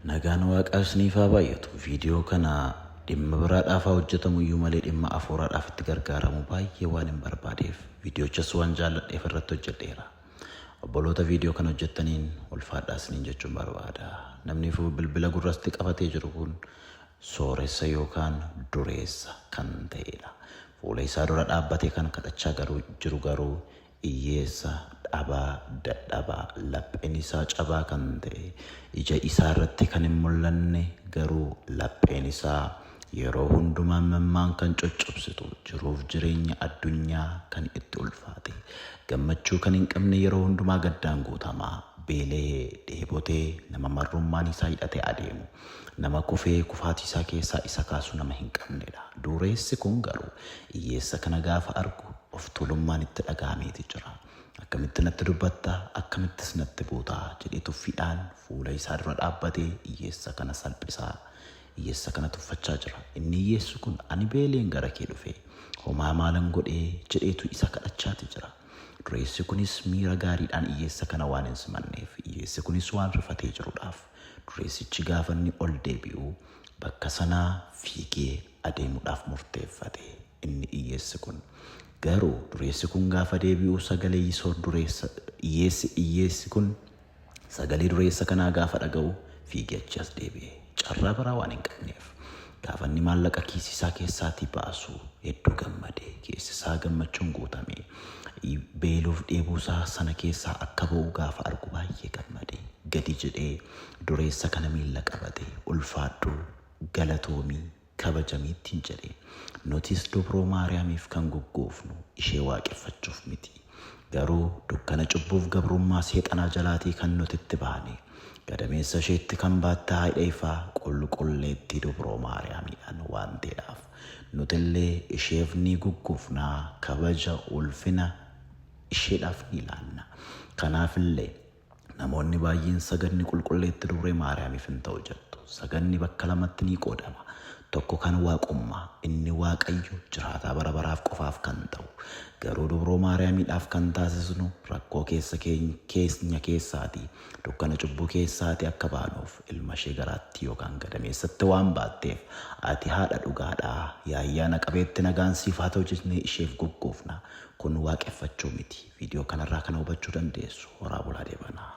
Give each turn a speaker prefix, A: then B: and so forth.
A: Nagaan Waaqaa isiniif haa baay'atu. Viidiyoo kana dhimma biraadhaaf haa hojjetamu iyyuu malee dhimma afuuraadhaaf itti gargaaramuu baay'ee waan hin barbaadeef viidiyoochas waan jaalladheef irratti hojjedheera. Obboloota viidiyoo kana hojjettaniin ulfaadhaa isiniin jechuun barbaada. Namni bilbila gurratti qabatee jiru kun sooressa yookaan dureessa kan ta'edha. Fuula isaa dura dhaabbatee kan kadhachaa garuu jiru garuu hiyyeessa dhabaa dadhabaa lapheen isaa cabaa kan ta'e ija isaa irratti kan hin mul'anne garuu lapheen isaa yeroo hundumaa imimmaan kan coccobsitu jiruuf jireenya addunyaa kan itti ulfaate gammachuu kan hin qabne yeroo hundumaa gaddaan guutamaa beela'ee dheebotee nama marrummaan isaa hidhatee adeemu nama kufee kufaatii isaa keessaa isa kaasu nama hin qabnedha. Dureessi kun garuu hiyyeessa kana gaafa argu of tuulummaan itti dhaga'ameeti jira. Akkamitti natti dubbatta, akkamittis natti buutaa jedhee tuffiidhaan fuula isaa dura dhaabbatee hiyyeessa kana salphisaa, hiyyeessa kana tuffachaa jira. Inni hiyyeessi kun ani beeleen gara kee dhufe, homaa maalan godhee jedheetu isa kadhachaati jira. Dureessi kunis miira gaariidhaan hiyyeessa kana waan hin simanneef, hiyyeessi kunis waan rifatee jiruudhaaf, dureessichi gaafa inni ol deebi'u bakka sanaa fiigee adeemuudhaaf murteeffate inni hiyyeessi kun. Garuu dureessi kun gaafa deebi'u sagalee yisoo dureessa hiyyeessi hiyyeessi kun sagalee dureessa kanaa gaafa dhaga'u fiigee achi as deebi'e. Carraa biraa waan hin qabneef gaafa inni maallaqa kiisii isaa keessaatii baasu hedduu gammade. Keessi isaa gammachuun guutame. Beeluuf dheebuu isaa sana keessaa akka ba'u gaafa argu baay'ee gammade. Gadi jedhee dureessa kana miilla qabate. Ulfaadhu, galatoomii, kabajamii ittiin jedhe. Nutis Dubroo Maariyaamiif kan gugguufnu ishee waaqeffachuuf miti. Garuu dukkana cubbuuf gabrummaa seexanaa jalaatii kan nuti itti baane gadameessa isheetti kan baatte haadha ifaa qulqulleettii Dubroo Maariyaamiidhaan waan ta'eedhaaf nutillee isheef ni gugguufnaa, kabaja ulfina isheedhaaf ni laanna. Kanaafillee namoonni baay'een sagadni qulqulleetti Dubree Maariyaamiif hin ta'u jettu. Sagadni bakka lamatti ni qoodama. Tokko kan waaqummaa, inni Waaqayyo jiraataa bara baraaf qofaaf kan ta'u. Garuu Dubroo Maariyaamiidhaaf kan taasisnu rakkoo keessa keenya keessaatii, dukkana cubbuu keessaatii akka baanuuf ilma ishee garaatti yookaan gadameessatti waan baatteef ati haadha dhugaadhaa yaa ayyaana qabeetti nagaan siif haa ta'u jennee isheef gugguufna. Kun waaqeffachuu miti. Viidiyoo kanarraa kana hubachuu dandeessu. Horaa bulaa deebanaa.